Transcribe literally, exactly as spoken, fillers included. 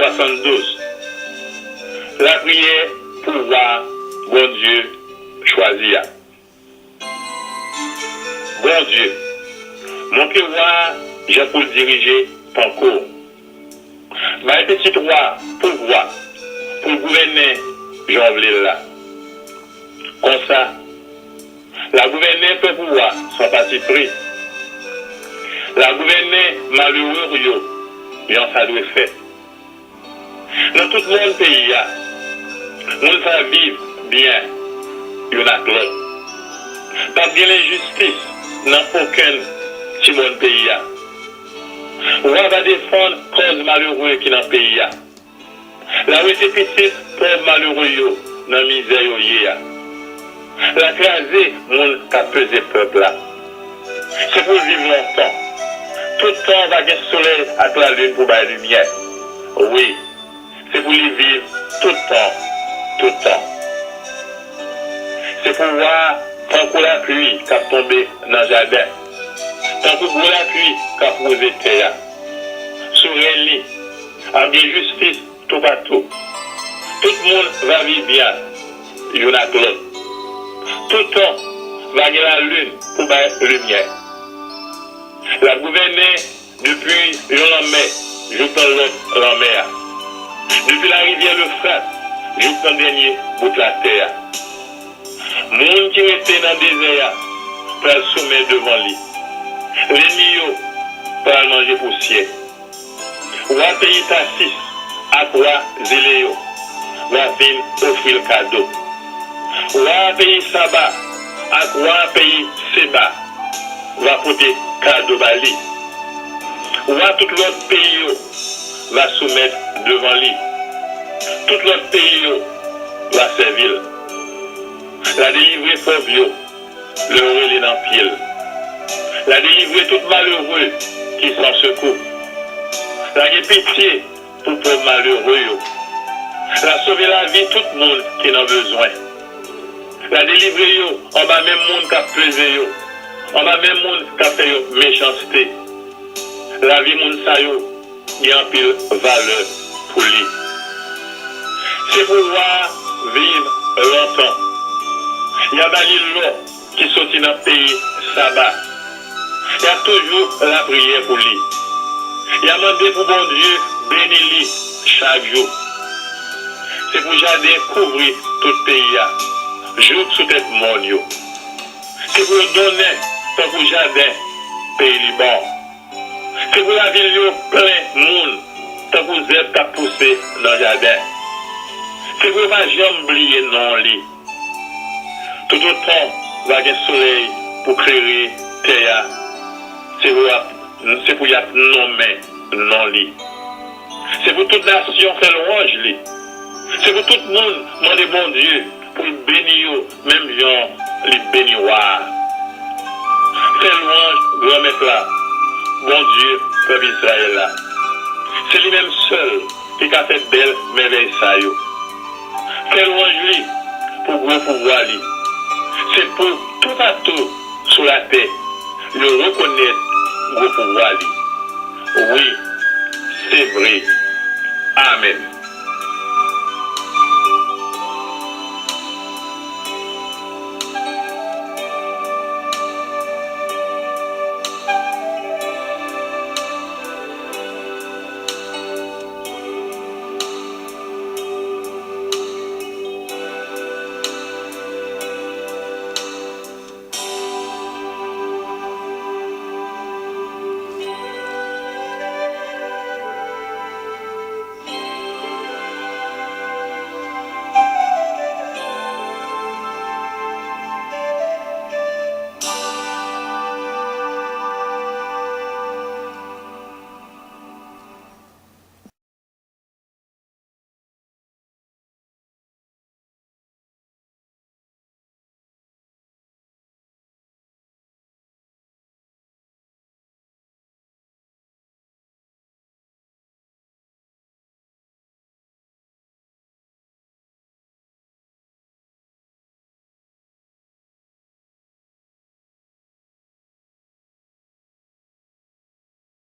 swasanndouz. Lapriyè pou wa Bondye chwazi a. Bondye, montre wa a jan pou l dirije tankou w. Bay pitit wa a pouvwa pou l gouvènen jan w vle l la. Konsa, l a gouvènen pèp ou a san patipri. L a gouvènen malere yo jan sa dwe fèt. Nan tout mòn peyi a, moun va viv byen youn ak lòt. P ap gen lenjistis nan okenn ti mòn peyi a. Wa va defann kòz malere ki nan peyi a. L a wete pitit pòv malere yo nan mizè yo ye a. L a kraze moun k ap peze pèp la. Se pou l viv lontan. Tout tan va gen solèy ak lalin pou bay limyè. Wi, se pou li viv tout tan, tout tan. Se pou wa a tankou lapli k ap tonbe nan jaden, tankou gwo lapli k ap wouze tè a. Sou rèy li ap gen jistis toupatou. Tout moun va viv byen youn ak lòt. Tout tan va gen lalin pou bay limyè. L ap gouvènen depi yon lanmè jouk nan lòt lanmè a, depi larivyè Lefrat jouk nan dènye bout latè a. Moun ki rete nan dezè a pral soumèt devan li. Lènmi yo pral manje pousyè. Wa peyi Tasis ak wa zile yo va vin ofri l kado. Wa peyi Saba ak wa peyi Seba va pote kado ba li. Wa tout lòt peyi yo va soumèt devan li. Tout lòt peyi yo va sèvi l. L a delivre pòv yo lè yo rele nan pye l. L a delivre tout malere ki san sekou. L a gen pitye pou pòv malere yo. L a sove lavi tout moun ki nan bezwen. L a delivre yo anba men moun k ap peze yo, anba men moun k ap fè yo mechanste. Lavi moun sa yo gen anpil valè pou li. Se pou wa a viv lontan. Y a ba li lò ki soti nan peyi Saba. Y a toujou lapriyè pou li. Y a mande pou Bondye beni li chak jou. Se pou jaden kouvri tout peyi a, jouk sou tèt mòn yo. Se pou yo donnen tankou jaden peyi Liban. Se pou lavil yo plen moun tankou zèb k ap pouse nan jaden. Se pou yo pa janm bliye non li. Toutotan va gen solèy pou klere tè a, se pou y ap, se pou y ap nonmen non li. Se pou tout nasyon fè lwanj li. Se pou tout moun mande Bondye pou l beni yo menm jan li beni wa a. Fè lwanj Granmèt la, Bondye pèp Izrayèl la. Se li menm sèl ki ka fè bèl mèvèy sa yo. Fè lwanj li pou gwo pouvwa li. Se pou toupatou sou latè yo rekonèt gwo pouvwa li. Wi, se vre. Amèn.